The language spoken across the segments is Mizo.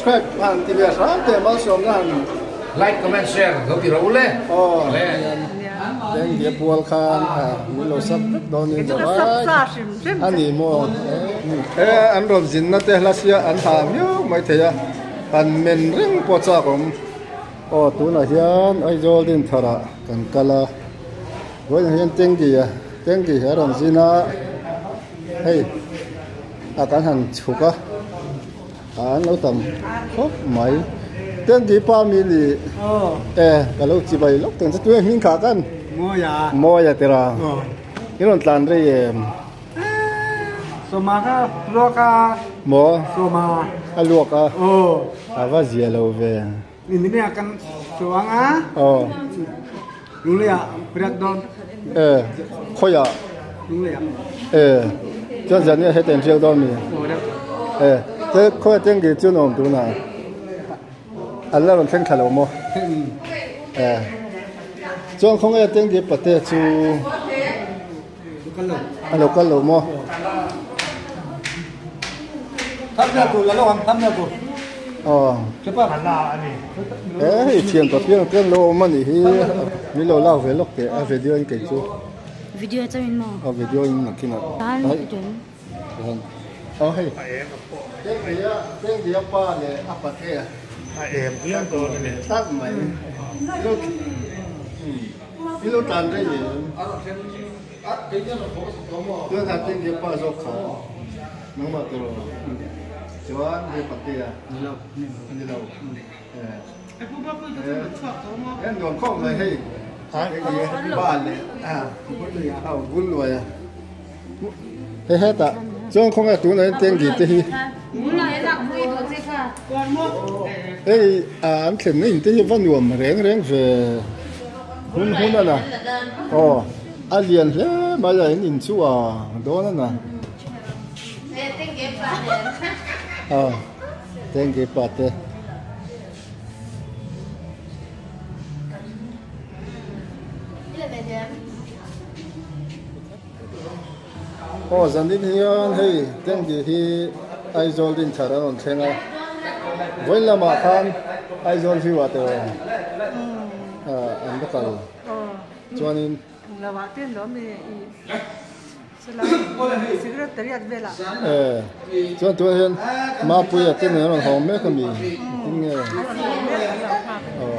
Subscribe han ti ve hram teh malsawmna han. Like comment share lo ti rawh u le. Aw Tengge pual khan min lo sub vek dawn in zawai a ni maw e an rawn zinna te hla sia an ha miau mai thei a han men reng pawh chak awm aw tunah hian Aizawl Dinthar ah kan kal a vawiinah hian Tengge a Tengge a rawn zin a hei a kan han chhuk a. An lo tam khawp mai. Tenggi pa mi ni e ka lo chi bai lawk teng che tu e hming kha kan Mawia Mawia tira i rawn tlan rei em Sawma kha luak a maw Sawma a luak a a va zia lo ve Ni a kan chuang a aw Lunglei ah riak dawn e khawiah Lunglei ah e chuan zan nia heta in riak dawn mi e che khawiah tengge chu an awm tunah an la rawn thleng thla lo maw e chuan khawnge tengge pate chu a lo kal lo maw aw he hei thian pa piang piang lo awm a nih hi min lo lak ve lawk teh a video in kei chu video chauh in maw a video in nakin ah aw hei tengdia pa leh a pate a em viau dawn a ni tlat mai I lo tlan rei em? Chuan kha tengge pa zawk kha nangmah tur aw chuan hei patea ni lo ni lo e nuam khawp mai hei tengge pa leh a bul luai a Hei hetah chuan khawnge tunah hian tenggi te hi hei an thlenna in te hi va nuam reng reng ve hun hun a na aw a lian hle mai a in in chu a dawn a na aw tenggi pa te. Aw zanin hian hei Tengdi hi Aizawl Dinthar an rawn thleng a, vawiin lamah khan Aizawl view ah te an va kal chuanin chuan tunah hian Mapuia te nen an rawn hawng mek a mi engtin nge aw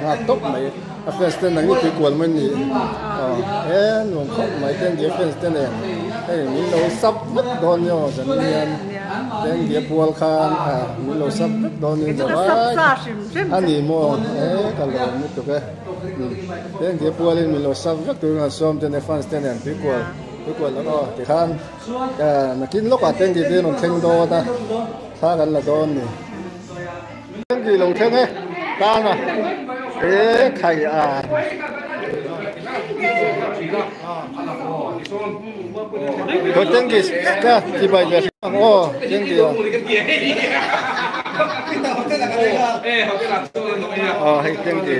nghak tawp mai. A fans te nang i tui kual mai ni aw he nuam khawp mai tengge fans te nen hei min lo sub vek dawn nia aw zanin hian tengge pual khan a min lo sub vek dawn nia zawai a ni maw e ka lawm lutuk e tengge pualin min lo sub vek turin han sawm te nen fans te nen tui kual tui kual ang aw tikhan nakin lawkah tengge te rawn thleng dawn a thla kan la dawn ni. Tenggi lo thleng e tana e khai a. Ko tenggi ka ti bai ve ang aw tenggi a. Aw hei tenggi.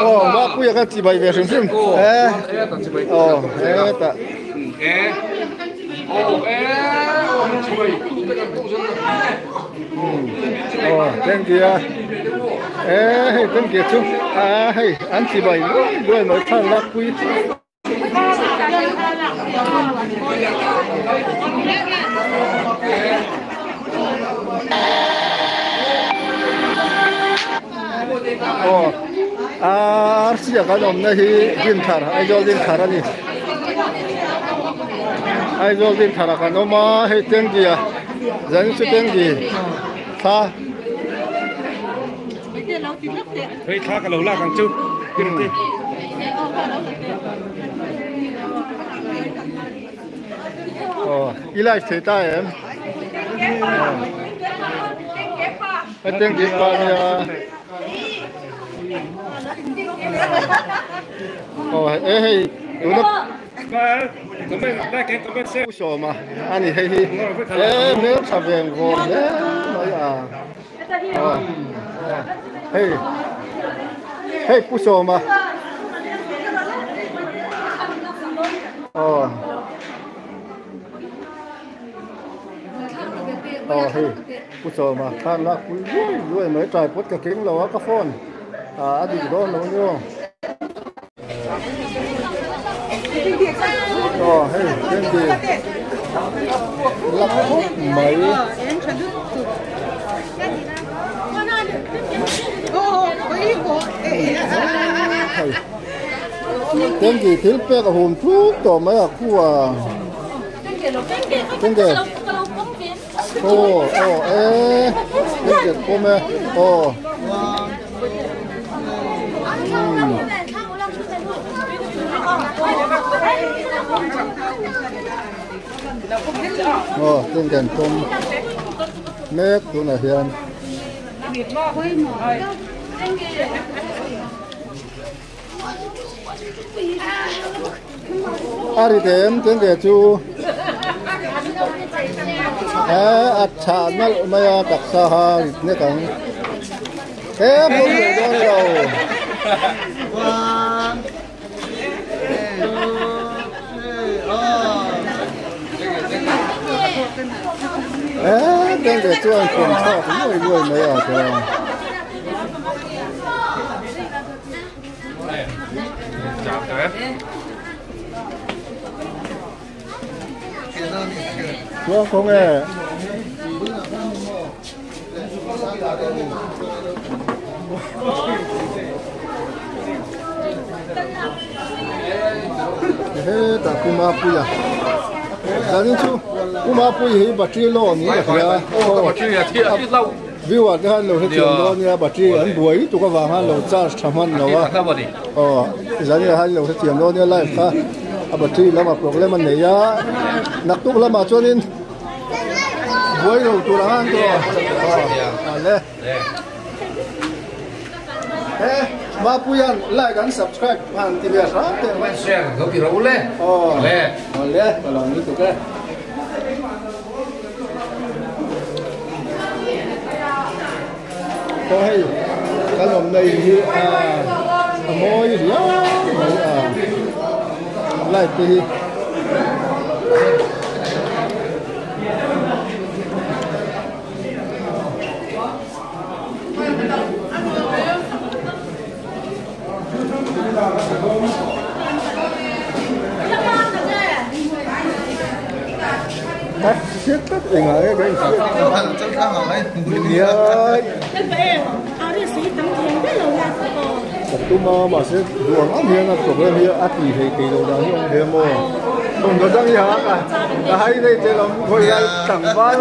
Aw mapuia ka ti bai ve hrim hrim e. Aw e ta. Thank you e hei thank you chu a hei an chi bai luai luai mai thar lak pui aw arsia kan awmna hi Dinthar Aizawl Dinthar a ni. Aizawl Dinthar ah kan awm a hei Tenggi a zanin chu Tenggi thla Hei thla ka lo lak ang chu Aw i live thei ta em Hei Tenggi pa nia Aw e hei tuna Pu Sawma a ni hei hi e hmeltha veng vawm hle mai a aw hei hei Pu Sawma aw. Aw hei Pu Sawma thla lak pui luai luai mai tripod ka keng lo a ka phone a dik dawn lo nia aw hei candy lak khawp mai. Candy thil pek a hum thut tawh mai a khu a. Tenge Aw aw e Tenge pawm e aw Umm Aw tenge an pawm mek tunah hian. A ri dem teng ve chu he a chhah nalh mai a taksa ha rit nek ang he pawm ve dawn lo. He teng ve chuan pawm chhuak luai luai mai a chuan. Chuan kawng e. Hetah Pu Mapuia zanin chu Pu Mapuia hi battery low ni ka hria. Viewer te khan lo hrethiam dawn nia battery an buai lutuk avang khan lo charge tha hman lo a aw zania khan lo hrethiam dawn nia live kha a battery lamah problem a nei a naktuk lamah chuanin buai lo tur ang an tawh aw le he Mapuian like an subscribe han ti ve hram teh mai share lo ti ro le aw le le ka lo lutuk e. Aw hei kan awmna in hi a mawi riau mai a light te hi Hriat tak engah nge ka inhriat Ka tum a mahse duh ang ang hian a problem hi a tih theih theih loh dan hi a awm ve a maw thawmhnaw dang hi ha ka ka hai daih che lo khawi lai tlangval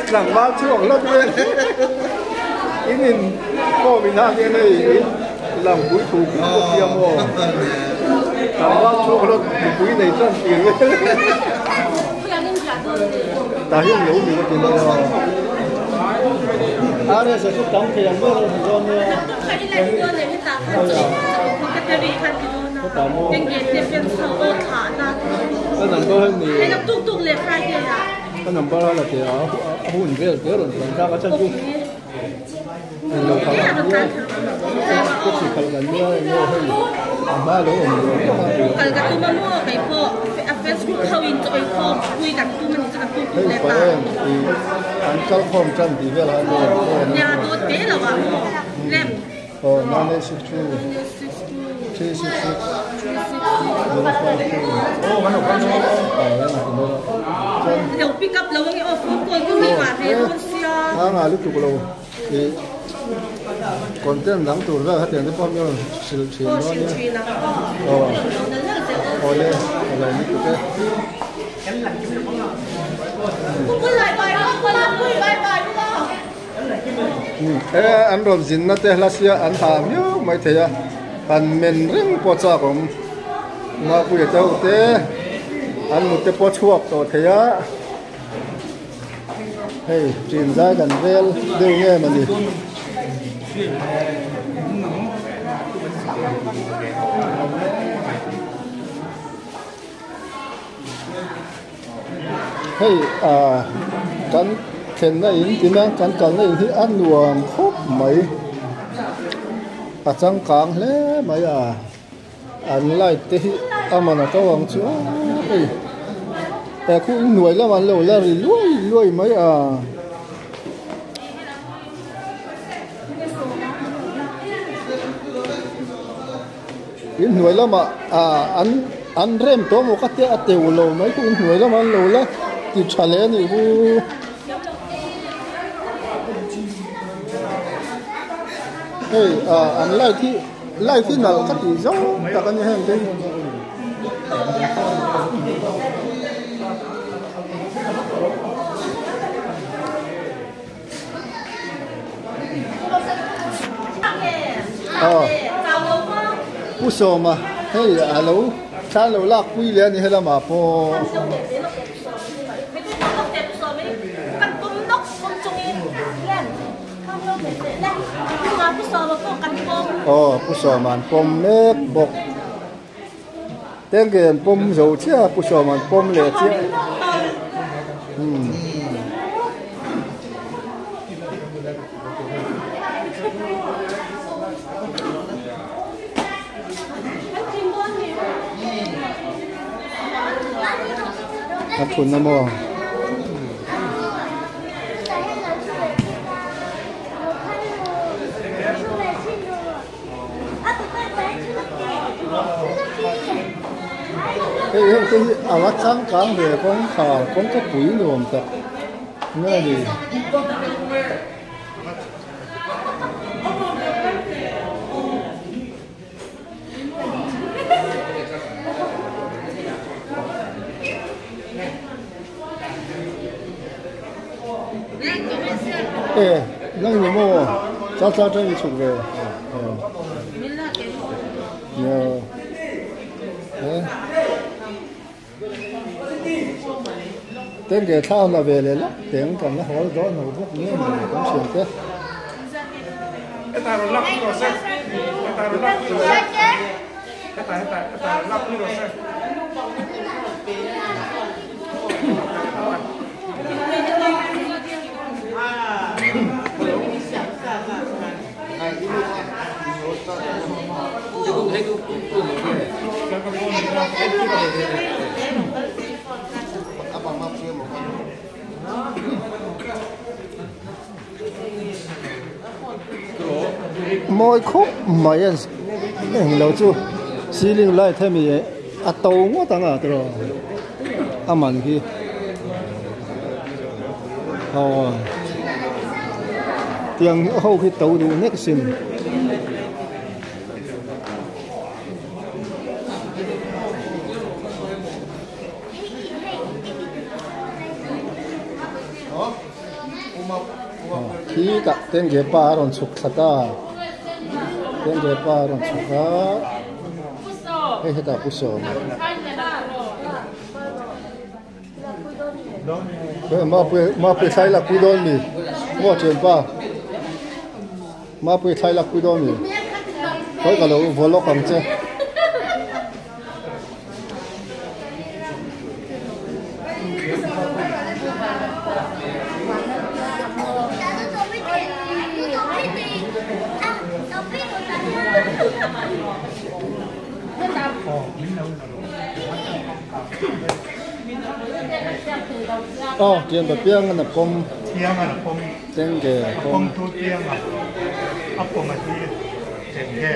tlangval chhuak hlawt mai in in kawm in hak hian hei in lang pui thu pui bawk hi a maw tlangval chhuak hlawt mipui nei tan tir vel tah hian lo mi ka ti mai a RS a chu tam thei ang ber a ni dawn nia ka number hi ni ka number a la teh a a hun vel te rawn tlan thlak a chan chu Englo khalh ang nia taxi khalh kan nia eng nge hei a hma lo awm lo bawk a hei pa em ih an kal khawm tan tih vel ah nia aw 9862 366 052 a ngah lutuk lo ih content dang tur vel hetiang te pawh mi rawn hrilh thin dawn nia aw awle a lo lutuk e. E an rawn zinna te hla sia an ha viau mai thei a han men reng pawh chak awm Mapuia te ho te an mut te pawh chhuak tawh thei a hei ṭin zai kan vel deuh nge mawni. Hei ah kan thlenna in tina kan kalna in hi a nuam khawp mai a changkang hle mai a an light te hi a man a to ang chu hei. He khu in hnuai lamah an lo la ri luai luai mai a. In hnuai lamah ah an an rem tawh maw ka tia a teu lo mai khu in hnuai lamah an lo la ti tha leh a nih hu. Hei ah an light hi light hi nalh ka tih zawng tak a ni heng te hi. Aw Pu Sawma hei a lo thla lo lak pui leh a ni helamah pawh. Aw Pu Sawma an pawm mek bawk. Tengge an pawm zo chiah a Pu Sawma an pawm leh chiah umm. A thun a maw? Hei heng te hi a va changkang ve kawngkhar kawngka pui nuam tak nge ni. E nang ni maw cha cha tang i chhuk ve nia e tengge thla la ve leh lawk teng kan la hawl dawn lo bawk nge ni kan hriat te. Mawi khawp mai a eng lo chu ceiling light hemi a to ngawt ang a tiraw a man hi aw tiang ho khi to duh nek sin. Khi tah tengge pa a rawn chhuk thla ta tengge pa a rawn chhuk a hei hetah pu sawm a mapui mapui thlai lakpui dawn mi maw thianpa mapui thlai lakpui dawn mi khawi ka lo vaw lawk ang che. Aw tian pa piang an a pawm Piang an a pawm tengge a pawm tu piang a a pawm a hi tengge.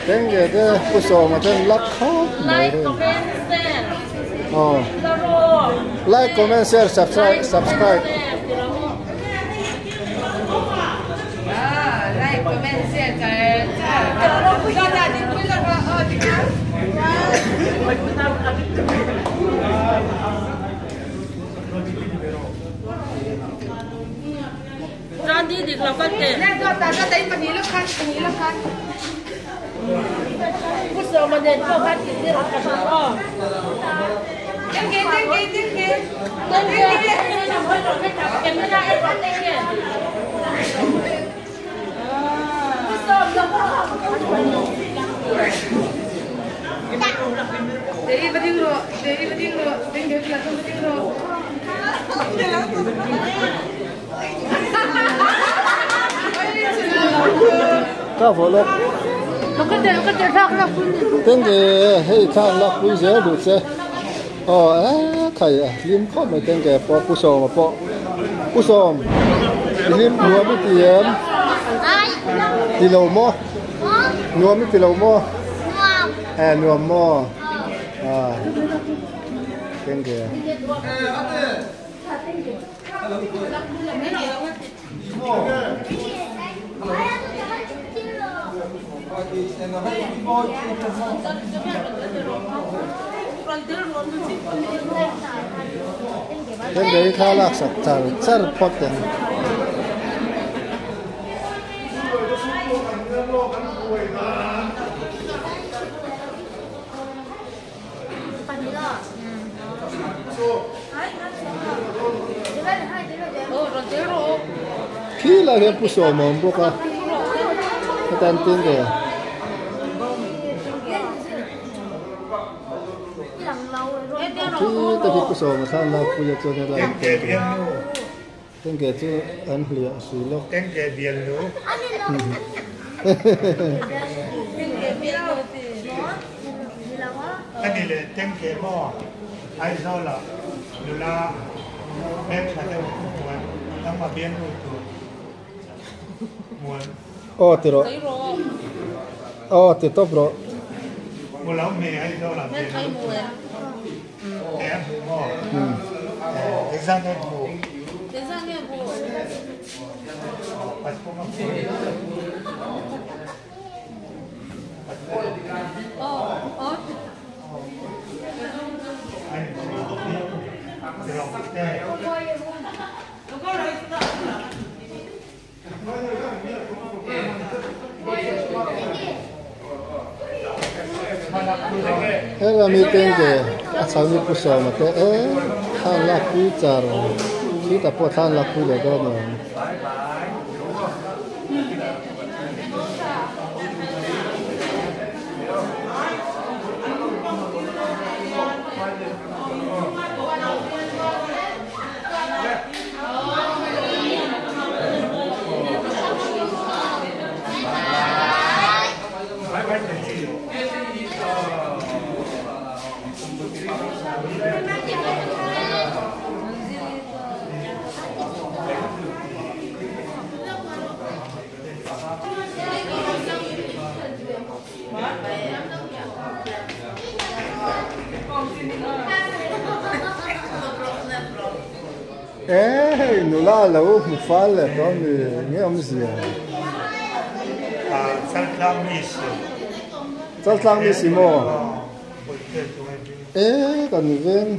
Tengge te Pu Sawma ten lak khawp mai hei. Aw. Like, comment, share, subscribe, subscribe. Ka vawh lawk. Tenge hei thla an lak pui zel duh che. Aw e khai a hlim khawp mai tenge pawh Pu Sawma pawh. Pu Sawm i hlim nuam i ti em? Ti lo maw? Nuam i ti lo maw? E nuam maw? A tenge. Tenge hi thla lak sak char char phawt ang. Khi lai hian Pu Sawm a awm bawk a, hetan tin ve. Khi te khi Pu Sawma thlan lak pui a chuan helai hi Tengge chu an hliah si lawk. Tengge bial nu. Ani leh Tengge maw Aizawl ah nula hmeltha deuh muan nangmah bial nu tur muan. Aw ti rawh. Aw ti tawp rawh. Mu lo hme Aizawl ah bial nu tur. E a hmu maw? Engzah nge hmu? Engzah nge hmu? Pathum a hmu. Hela mi tengge a chhan hi Pu Sawma te e thla an lak pui char khitah pawh thla an lak pui leh dawn ang. E hei nula lo hmu fal leh tawh ami nge awmzia? Chaltlang mi si. Chaltlang mi si maw? E kan veng.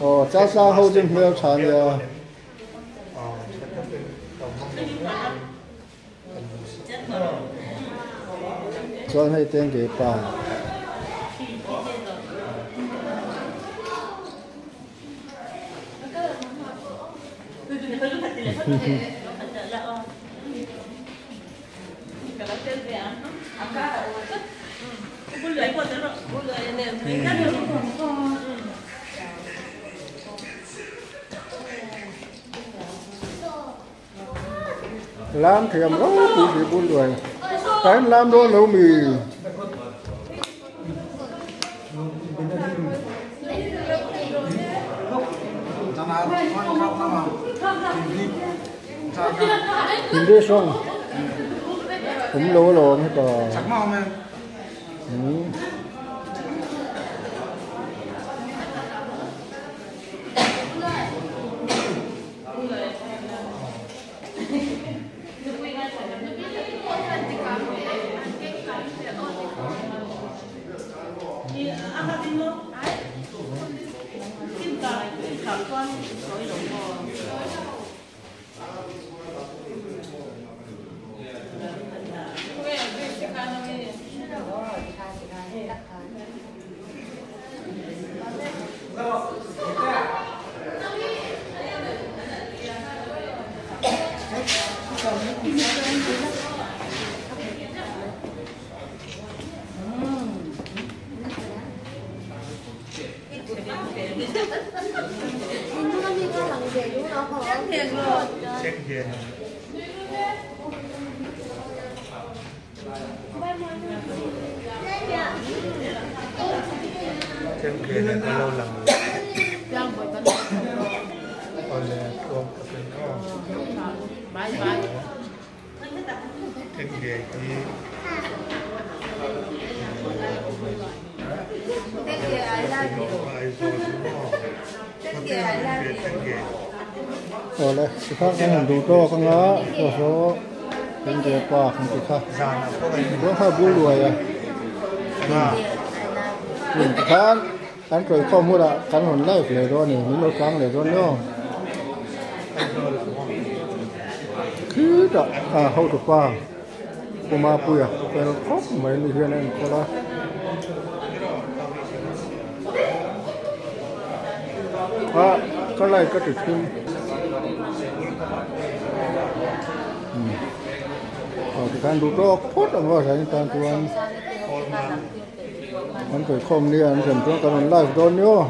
Aw chaltlang ho chu hmel tha ania. Chuan hei tengge pa. Lam thiam ropui si bul luai tain lam dawn lo mi. Hindi song awm lo alawm heta. Awle tikhan kan han duh tawk anga chaw saw Tengge pa kan ti kha chuan kha bul luai a hun tikhan kan tawih khawm hunah kan rawn live leh dawn a ni min lo tlang leh dawn nia khitah a hotupa. Pu Mapuia fel khawp mai ni hian a enkawl a. Ah ka light ka ti thim. Aw tikhan duh tawk phawt ang aw zanin tan chuan an sawi khawm nia an thlen chuan kan rawn live dawn ni aw.